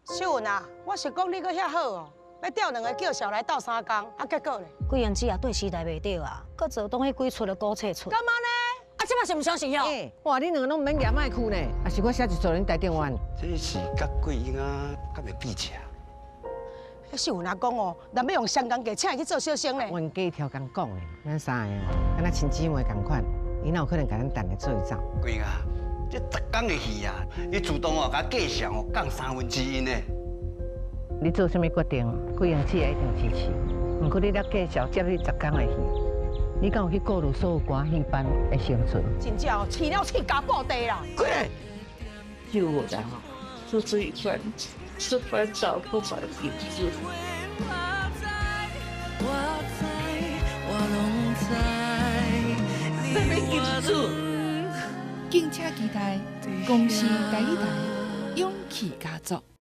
秀雲啊，我是講你閣遐好哦，欲調兩个叫痟來鬥相共，啊結果咧？桂英姊也對時代袂對啊，閣做當彼幾齣的古冊出。幹嘛呢？啊，這擺是毋相信喲？哇，恁兩个攏毋免舉麥克呢，啊是我寫一組恁台頂灣。這是佮桂英啊，敢會比起啊？秀雲阿講哦，若欲用雙工價請伊去做小生咧。阮家超共講的，咱三个哦，敢若親姊妹仝款，伊哪有可能共咱趁來做走？桂英啊，這十工的戲啊，伊自動哦，共價錢哦降三分之一呢。你做啥物決定，桂英姊也一定支持。毋過你咧繼續接彼十工的戲，你敢有去顧慮所有歌戲班的生存？真正哦，飼了飼加布袋啦！過來，救我的哈，就這一份，吃飯找不買餅子。我知，我攏知。這邊金子。敬請期待，公視台語台勇氣家族。